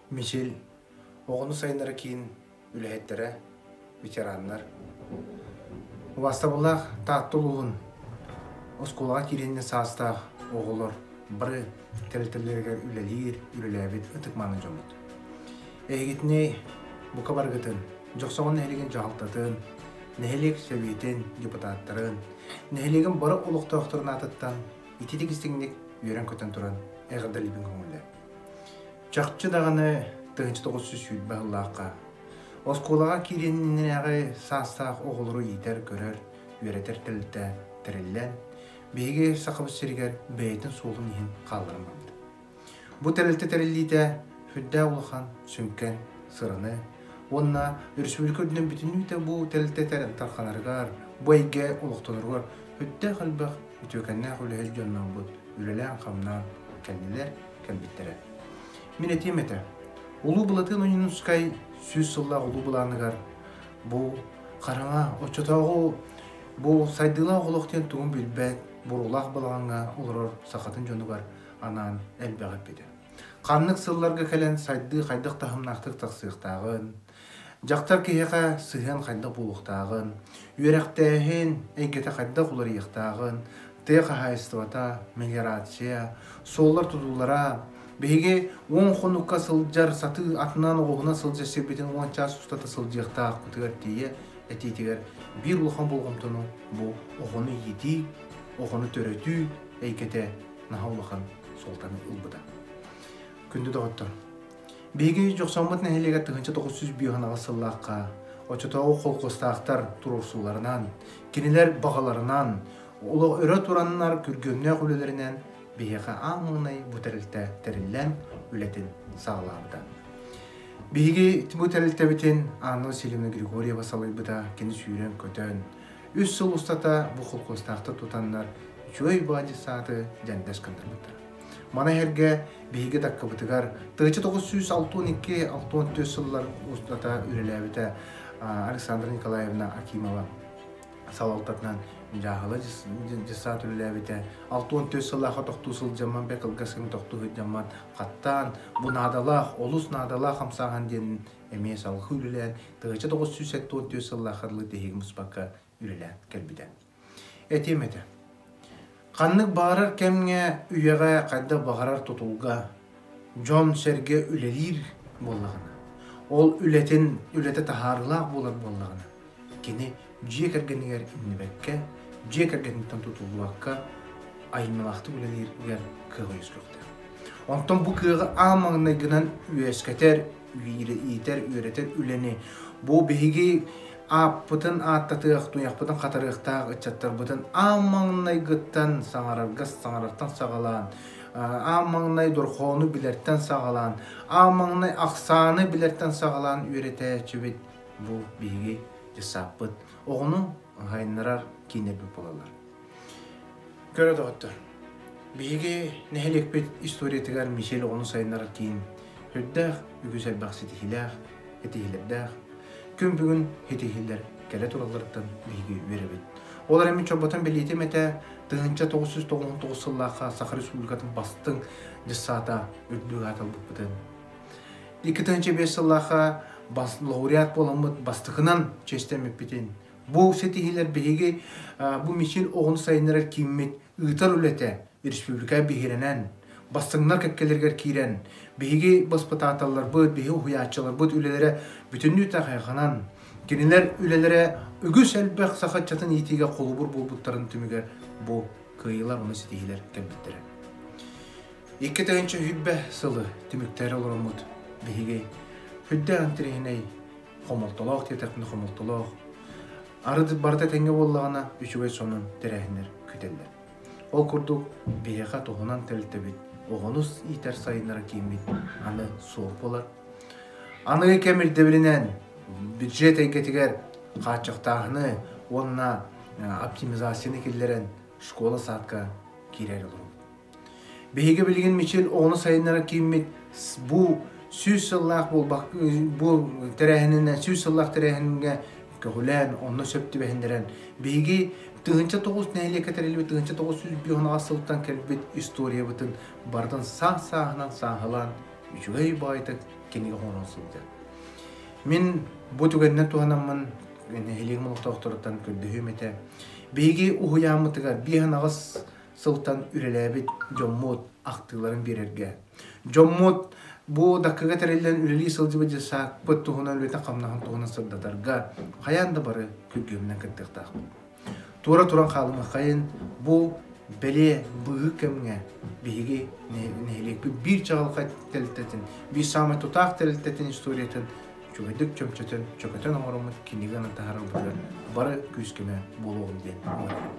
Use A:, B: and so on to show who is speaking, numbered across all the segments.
A: Мичил оҕону сайыннара киин үлэһиттэрэ, ветераннар. Убаастабыллаах Таатта улууһун оскуолаҕа киириэннэ саастаах оҕолор бары тэрилтэлэригэр үлэлиир, үлэлээбит ытык-мааны дьоммут. Эһигитини бука барыгытын, Дьохсоҕон нэһилиэгин дьаһалтатын, нэһилиэк сэбиэтин депутаттарын, нэһилиэгин бары олохтоохторун аатыттан ититик истиҥник үөрэн-көтөн туран эҕэрдэлиибин көҥүллэ. Чахчы даҕаны 1920 сыллаахха оскуолаҕа киириэнинээҕи саастаах оҕолору иитэр-көрөр, үөрэтэр тэрилтэ тэриллэн, биһиги Сахабыт сиригэр бэйэтин суолун иһин хаалларан барбыта. Бу тэрилтэ тэриллиитэ сүрдээх улахан, сүҥкэн сыраны уонна өрөспүүбүлүкэ үрдүнэн бүтүннүүтэ бу тэрилтэ тарҕанарыгар, бу эйгэ олохтоноругар сүрдээх элбэх үтүөкэннээх үлэһит дьоннорбут үлэлээн-хамнаан кэллилэр, кэлбиттэрэ. Мин этиэм этэ, Улуу Былатыан Ойуунускай 100 сыллаах улуу былааныгар бу хараҥа оччотооҕу бу сайдыылаах олох диэн тугун билбэт буруулаах балаҕаҥҥа олорор сахатын дьонугар анаан элбэҕи эппитэ. Ханнык сылларга кэлэн сайдыы хайдах таһымнаахтык тахсыахтааҕын, дьахтар киһиэхэ сыһыан хайдах буолуохтааҕын, үөрэхтээһин эйгэтэ хайдах уларыйыахтааҕын, тыа хаһаайыстыбата, мелиорация, суоллар тутуулара, биһиги 10 хонукка сылдьар сатыы атынан оҕуһунан сылдьар сирбитин 10 чаас устата сылдьыахтаахпытыгар тиийэ этиитигэр биир улахан болҕомтону бу оҕону иитии, оҕону төрөтүү эйгэтэ наһаа улахан суолтаны ылбыта. Күндү доҕоттор, биһиги Дьохсооммут нэһилиэгэр 1958 сыллаахха оччотооҕу холкуостаахтар туруорсууларынан, кинилэр баҕаларынан, олох өрө тураннар күргүөмнээх үлэлэринэн биһиэхэ аан маҥнай бу тэрилтэ тэриллэн үлэтин саҕалаабыта. Биһиги бу тэрилтэбитин Анна Васильевна Григорьева салайбыта, кини сүүрэн-көтөн, 3 сыл устата бу холкуостаахтар тутаннар үчүгэй баадьы сааты дьэндэс гыннарбыттара. Маны эргэ биһиги даккыбытыгар 1962-64 сыллар устата үлэлээбитэ Александра Николаевна Акимова салалтатынан дьааһыла дьыссаат үлэлээбитэ. 64 сыллаахха тохтуу сылдьамман, бэрт кылгас кэм тохтуу сылдьамман хаттаан, бу наадалаах, олус наадалаах хамсааһын диэн эмиэ салгыы үлэлээн, 1974 сыллаахха дылы тиһигин быспакка үлэлээн кэлбитэ. Этиэм этэ. Ханнык баҕарар кэмҥэ, үйэҕэ хайдах баҕарар тутулга дьон-сэргэ үлэлиир буоллаҕына, ол үлэтин үлэтэ таһаарыылаах буолар буоллаҕына, кини дьиэ кэргэнигэр иҥнибэккэ, дьиэ кэргэниттэн тутуллубакка айымньылаахтык үлэлииригэр кыаҕы үөскүөхтээх. Онтон бу кыаҕы аан маҥнайгынан үөскэтэр, иитэр, үөрэтэр үлэни бу биһиги ааппытын ааттатыах, туйахпытын хатарыахтаах ыччаттарбытын аан маҥнайгыттан саҥарарга саҥарартан саҕалаан, аан маҥнай дорҕоону билэртэн саҕалаан, аан маҥнай ахсааны билэртэн саҕалаан үөрэтээччибит бу биһиги дьыссааппыт оҕону сайыннарар кииннэрбит буолаллар. Көрө доҕоттор, биһиги нэһилиэкпит историятыгар Мичил оҕону сайыннарар киин үрдээх, үгүс элбэх ситиһиилээх, этиһиилэрдээх, күн бүгүн ситиһиилэр кэлэ туралларыттан биһиги үөрэбит. Ол эрэн мин чорботон бэлиэтиэм этэ, 1999 сыллаахха Саха Республикатын бастыҥ дьыссаата үрдүк аат ылбыппытын. 2005 сыллаахха бас, лауреат буоламмыт бастакынан чиэстэммиппитин. Бу ситиһиилэр биһиги бу Мичил оҕону сайыннарар кииммит ыытар үлэтэ республика биһирэнэн, бастыҥнар кэккэлэригэр киирэн, биһиги баспытааталларбыт, биһи уһуйааччыларбыт үлэлэрэ бүтүннүү хайҕанан, кинилэр үлэлэрэ үгүс элбэх саха ыччатын иитиигэ холобур буолбуттарын түмүгэр бу кыайыылар уонна ситиһиилэр кэлбиттэрэ. 2020 сылы түмүктээри олороммут биһиги сүрдээх интэриэһинэй хомолтолоох диэтэхпинэ хомолтолоох арыт барыта тэҥҥэ буоллаҕына үчүгэй сонун тэрээһиннэр күтэллэр. Ол курдук биһиэхэ туһунан тэрилтэбит оҕону иитэр сайыннара кииммит аны суох буолар. Аныгы кэм ирдэбилинэн бюджет эйгэтигэр хааччахтааһыны уонна оптимизацияны киллэрэн школа-садка киирэр олоробут. Биһиги билигин Мичил оҕону сайыннара кииммит бу 100 сыллаах буолбак бу тэрээһининэн 100 сыллаах тэрээһиҥҥэ көҕүлээн, онно сөп түбэһиннэрэн биһиги 1009 нэһилиэккэ тэриллибит 1958 сылтан кэлбит историябытын барытын саас-сааһынан сааһылаан үчүгэй баҕайытык кинигэ оҥорон сылдьар. Мин бу түгэнинэн туһанаммын нэһилиэгим олохтоохторуттан көрдөһүөм этэ. Биһиги уһуйааммытыгар 58 сылтан үлэлээбит дьоммут ахтыыларын биэрэргэ. Дьоммут бу Даккыга тэриллэн үлэлии сылдьыбыт дьассаакпыт туһунан үлэтин-хамнаһын туһунан сырдатарга хайаан да бары күргүөмүнэн кыттыахтаахпыт. Туора туран хаалымаххайын бу бэлиэ быыһык кэмҥэ биһиги нэһилиэкпит биир чаҕылхай тэрилтэтин, биир саамай тутаах тэрилтэтин историятын үчүгэйдик чөмчөтөн, чөкөтөн оҥороммут кинигэ гынан таһаарарбытыгар бары күүс-көмө буолуоҕун диэн ыҥырабын.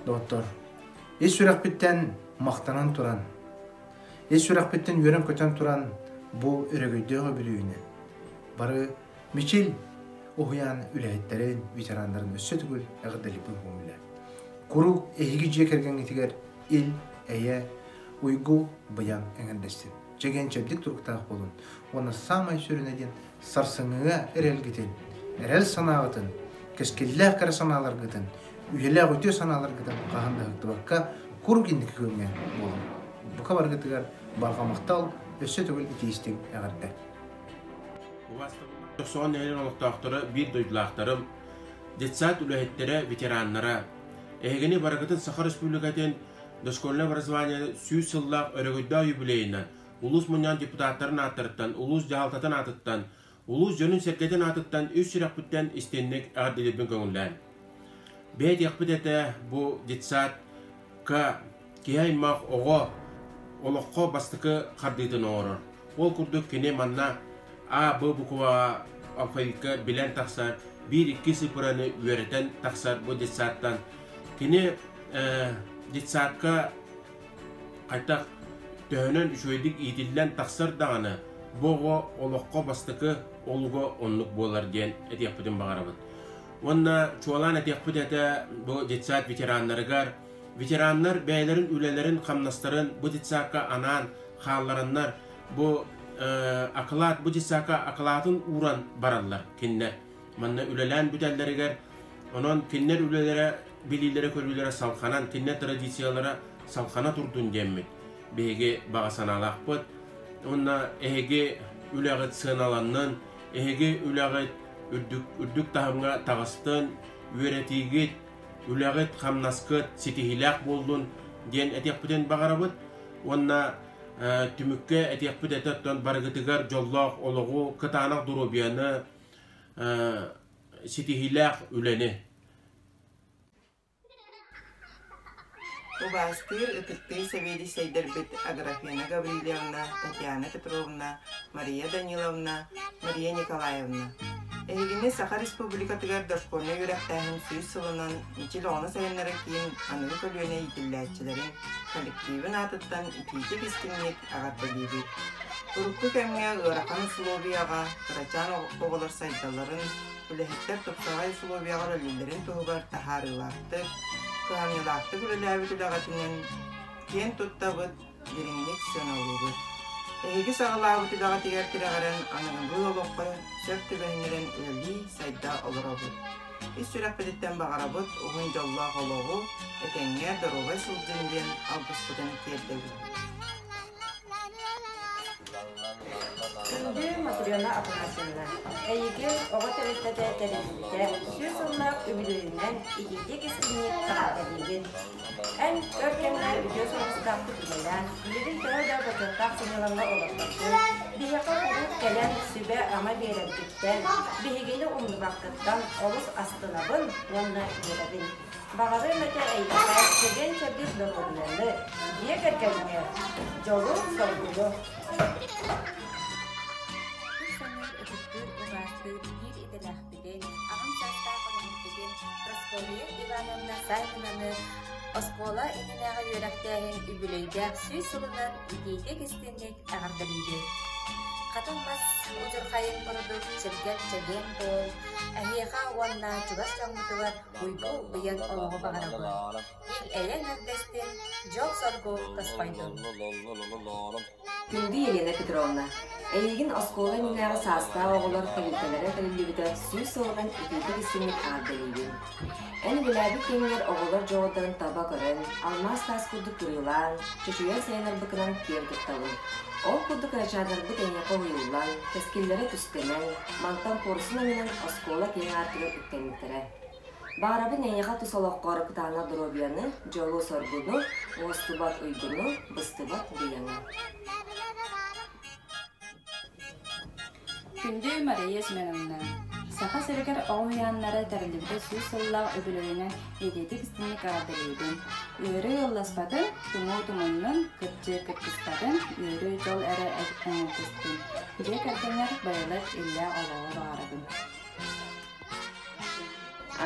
A: Доҕоттор, ис сүрэхпиттэн махтанан туран, ис сүрэхпиттэн үөрэн-көтөн туран бу өрөгөйдөөх үбүлүөйүнэн бары Мичил уһуйаан үлэһиттэрин, ветераннарын өссө төгүл эҕэрдэлиибин көҥүлэ. Куруук эһиги дьиэ кэргэҥҥитигэр ил, эйэ, уйгу, быйаҥ эҥэрдэстин. Чэгиэн-чэбдик туруктаах буолун уонна саамай сүрүнэ диэн сарсыҥҥыга эрэлгитин, эрэл санааҕытын, кэскиллээх кэрэ санааларгытын, үйэлээх үтүө санааларгытын хаһан да ыһыктыбакка куруук инники күөҥҥэ буолуҥ. Бука баргытыгар барҕа махтал, өссө төгүл итии-истиҥ эҕэрдэ!
B: Убаастабыллаах Дьохсоҕон нэһилиэгин олохтоохторо, биир дойдулаахтарым, детсад үлэһиттэрэ, ветераннара, эһигини барыгытын Саха Республикатын дошкольное образование 100 сыллаах өрөгөйдөөх юбилейынан улуус мунньаҕын депутаттарын ааттарыттан, улуус дьаһалтатын аатыттан, улуус дьонун-сэргэтин аатыттан үс сүрэхпиттэн истинник эҕэрдэлиирбин көҥүллээн. Бэйэтиэхпит этэ бу детсадка киһи аймах оҕо олоххо бастакы хардыытын оҥорор. Ол курдук кини манна А, Б букваҕа алфавикка билэн тахсар, биир-икки цифраны үөрэтэн тахсар бу детсадтан. Кини э, детсадка хайдах төһөнөн үчүгэйдик иитиллэн тахсар даҕаны, бу оҕо олоххо бастакы олуга оннук буолар диэн этиэхпитин баҕарабыт. Уонна чуолаан этиэхпит этэ бу детсад ветераннарыгар, ветераннар бэйэлэрин үлэлэрин-хамнастарын бу детсадка анаан хааллараннар бу акылаат бу детсадка акылаатын ууран бараллар кинилэр. Манна үлэлээн бүтэллэригэр онон кинилэр үлэлэрэ билиилэрэ-көрүүлэрэ салҕанан, кинилэр традициялара салҕана турдун диэммит биһиги баҕа санаалаахпыт. Уонна эһиги үлэҕит сыаналаннын, эһиги үлэҕит үрдүк, үрдүк таһымҥа таҕыстын, үөрэтиигит, үлэҕит, хамнаскыт ситиһиилээх буоллун диэн этиэхпитин баҕарабыт. Уонна түмүккэ этиэхпит этэ оттон барыгытыгар дьоллоох олоҕу, кытаанах доруобуйаны, ситиһиилээх үлэни.
C: Убаастыыр, ытыктыыр сэбиэдиссэйдэрбит Аграфена Гаврильевна, Татьяна Петровна, Мария Даниловна, Мария Николаевна. Эһигини Саха Республикатыгар дошкольнай үөрэхтээһин 100 сылынан Мичил оҕону сайыннарар киин аныгы көлүөнэ иитиллээччилэрин коллективын аатыттан итиитик истиҥник эҕэрдэлиибит. Урукку кэмҥэ ыарахан усулуобуйаҕа кырачаан оҕолор сайдалларын, үлэһиттэр тупсаҕай усулуобуйаҕа үлэлииллэрин туһугар таһаарыылаахтык, кыһамньылаахтык үлэлээбит үлэҕитинэн киэн туттабыт, дириҥник сыаналыыбыт. Эһиги саҕалаабыт үлэҕитигэр тирэҕирэн аныгылыы олоххо сөп түбэһиннэрэн үлэлии, сайда олоробут. Ис сүрэхпититтэн баҕарабыт уһун дьоллоох олоҕу, этэҥҥэ доруобай сылдьыҥ диэн алгыспытын тиэрдэбит.
D: Күндү Матрена Афанасьевна, эйигин оҕо тэрилтэтэ тэриллибитэ 100 сыллаах үбүлүөйүнэн итиитик-истиҥник эҕэрдэлиибин. Эн өр кэмҥэ үтүө суобастаахтык үлэлээн, билигин төһө да бочуоттаах сынньалаҥҥа олордоргун, биһиэхэ куруук кэлэн сүбэ-ама биэрэргиттэн, биһигини умнубаккыттан олус астынабын уонна үөрэбин. Баҕарыам этэ эйиэхэ чэгиэн-чэбдик доруобуйаны, дьиэ кэргэҥҥэ дьолу-соргуну!
E: Тус саныыр, ытыктыыр, убаастыыр биир идэлээхпитин, аҕам саастаах үлэһиппитин Прасковья Ивановна Саввинаны оскуола иннинээҕи үөрэхтээһин үбүлүөйдээх 100 сылынан итиитик-истиҥник эҕэрдэлиибит. Хатыҥ мас удьурхайын курдук чэлгэл-чэгиэн буол, эһиэхэ уонна чугас дьоҥҥутугар уйгу-быйаҥ олоҕу баҕарабын. Ил-эйэ эҥэрдэстин, Дьол-соргу тосхойдун!
D: Күндү Елена Петровна, эйигин оскуола иннинээҕи саастаах оҕолор тэрилтэлэрэ тэриллибитэ сүүс сылынан итиитик истиҥник эҕэрдэлиибин. Эн үлэлээбит кэмҥэр оҕолор дьоҕурдарын таба көрөн, алмаас таас курдук кырыылаан, чочуйан сайыннарбыккынан киэн туттабын. Ол курдук кырачааннарбыт эйиэхэ уһуйуллан, кэскиллэрэ түстэнэн, мантан куорсун анньынан оскуола киэҥ аартыгар үктэммиттэрэ. Баҕарабын эйиэхэ тус олоххор кытаанах доруобуйаны, дьолу-соргуну, уостубат уйгуну, быстыбат быйаҥы.
F: Күндү Мария Семеновна, Саха сиригэр оҕо уһуйааннара тэриллибитэ сүүс сыллаах үбүлүөйүнэн итиитик истиҥник эҕэрдэлиибин. Ыарыы ылласпатын, тумуу тумуннун, кырдьыы кыргыспатын, үөрүү дьол эрэ эҥэрдэстин. Дьиэ кэргэҥҥэр байылыат иллээх олоҕу баҕарабын.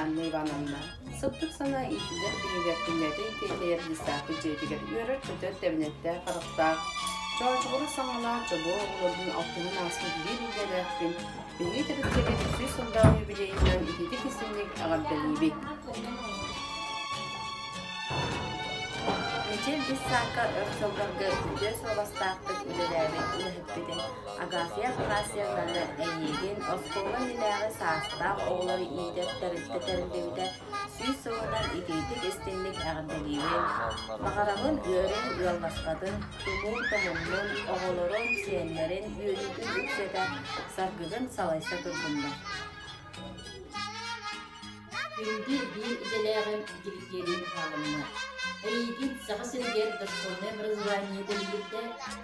G: Анна Ивановна, сырдык санаа иитиллэр биһигэр күннэтэ итиэтэйэр дьыссааппыт дьиэтигэр үөрэр-көтөр тэбэнэттээх харахтаах, чоочоҕуру саҥалаах чобуо оҕолордуун алтыһан ааспыт биир идэлээхпин биһиги тэрилтэбит сүүс сыллаах юбилейынан итиитик истиҥник эҕэрдэлиибит.
E: Мичил дьыссаакка өр сылларга үтүө суобастаахтык үлэлээбит үлэһиппитин Агафья Афанасьевнаны эйиигин оскуола иннинээҕи саастаах оҕолору иитэр тэрилтэ тэриллибитэ сүүс сылынан итиитик-истиҥник эҕэрдэлиибин. Баҕарабын ыарыҥ ыалласпатын, тумуу тумуннун, оҕолорун, сиэннэрин үөрүүтүн үксэтэ, саргыгын салайса турдуннар.
H: Күндү биир идэлээҕим Дмитрий Михайловна, эйигин Саха сиригэр дошкольнай образование тэриллибитэ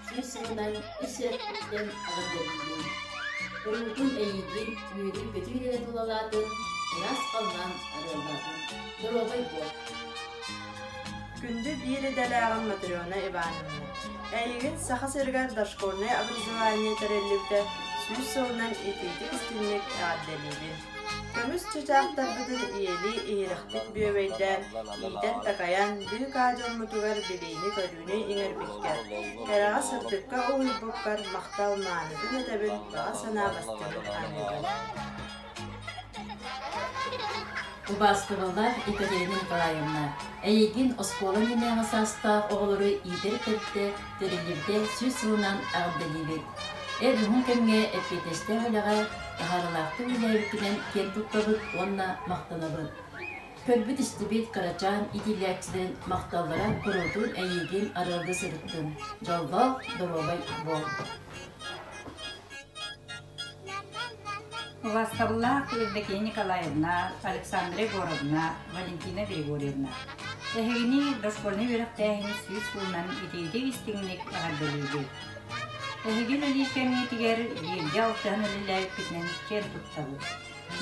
H: сүүс сылынан үс сүрэхпиттэн эҕэрдэлиибин. Куруутун эйигин үөрүү-көтүү эрэ тулалаатын, ыраас халлаан арыаллаатын. Доруобай буол!
I: Күндү биир идэлээҕим Матрена Ивановна, эйигин Саха сиригэр дошкольнай образование тэриллибитэ сүүс сылынан итиитик-истиҥник эҕэрдэлиибин. Көмүс чычаахтарбытын ийэлии иһирэхтик бүөбэйдээн, иитэн-такайан, быыкаа дьоммутугар билиини-көрүүнү иҥэрбиккэр, кэрэҕэ-сырдыкка уһуйбуккар махтал маанытын этэбин, баҕа санаа бастыҥын аныыбын.
H: Убаастабыллаах Екатерина Николаевна, эйигин оскуола иннинээҕи саастаах оҕолору иитэр тэрилтэ тэриллибитэ сүүс сылынан эҕэрдэлиибит. Эр уһун кэмҥэ эппиэтинэстээх үлэҕэ таһаарыылаахтык үлэлээбиккинэн киэн туттабыт уонна махтанабыт. Көрбүт-истибит кырачаан иитиллээччилэрин махталлара куруутун эйиигин арыалга сырыттын. Дьоллоох, доруобай буол!
J: Убаастабыллаах Евдокия Николаевна, Александра Егоровна, Валентина Григорьевна! Эһигини дошкольнай үөрэхтээһини сүүс сылынан итиитик-истиҥник эҕэрдэлиибит! Эһиги үлэлиир кэмҥитигэр бииргэ алтыһан үлэлээбиппитинэн киэн туттабыт.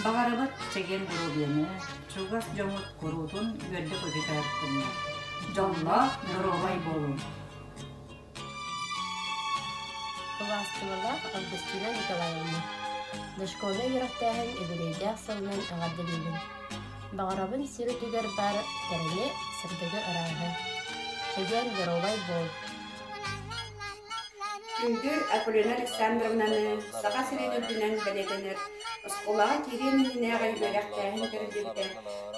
J: Баҕарабыт чэгиэн доруобуйаны, чугас дьоҥҥут куруутун үөрдэ-көтүтэ ырыттыннар. Дьоллоох, доруобай буолуҥ!
K: Убаастыбалаах Августина Николаевна, дошкольнай үөрэхтээһин үбүлүөйдээх сылынан эҕэрдэлиибин. Баҕарабын сир үрдүгэр баар кэрэни, сырдыгы ырааһы. Чэгиэн доруобай буол!
L: Күндү Акулина Александровнаны Саха сирин үрдүнэн бэлиэтэнэр оскуолаҕа киириэн иннинээҕи үөрэхтээһин тэриллибитэ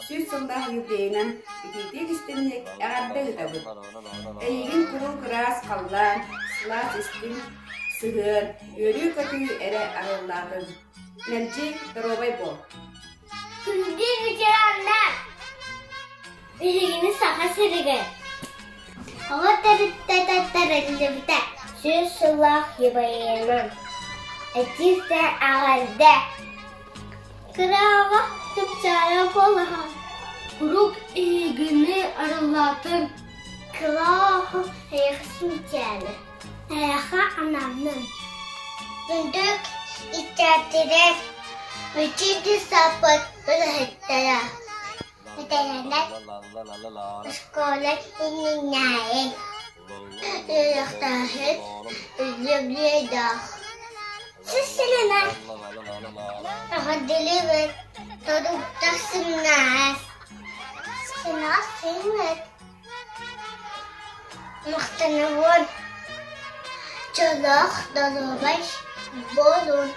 L: сүүс сыллаах юбилейынан итиитик-истиҥник эҕэрдэ ыытабыт. Эйигин куруук ыраас халлаан, сылаас истиҥ сыһыан, үөрүү-көтүү эрэ арыаллаатын. Мэлдьи доруобай буол!
M: Күндү ветераннар! Биһигини Саха сиригэр оҕо тэрилтэтэ тэриллибитэ сүүс сыллаах юбилейынан этиистэ эҕэрдэ! Кыра оҕо чыпчаара куолаһа куруук эһигини арыллаатын, кыра оҕо эйиэхэ сүүчээнэ, эйиэхэ ананнын. Үрдүк иччээтирэр Үчүгэй саппыт үлэһиттэрэ Ветераннар оскуола иннинээҕи үөрэхтээһин үбүлүөйдээх Сиссилинэ Эҕэрдэлиибит Торууттар сымнаҕас Сымнаҕас сыҥмыт Махтанабын Дьоллоох доруобай буолун.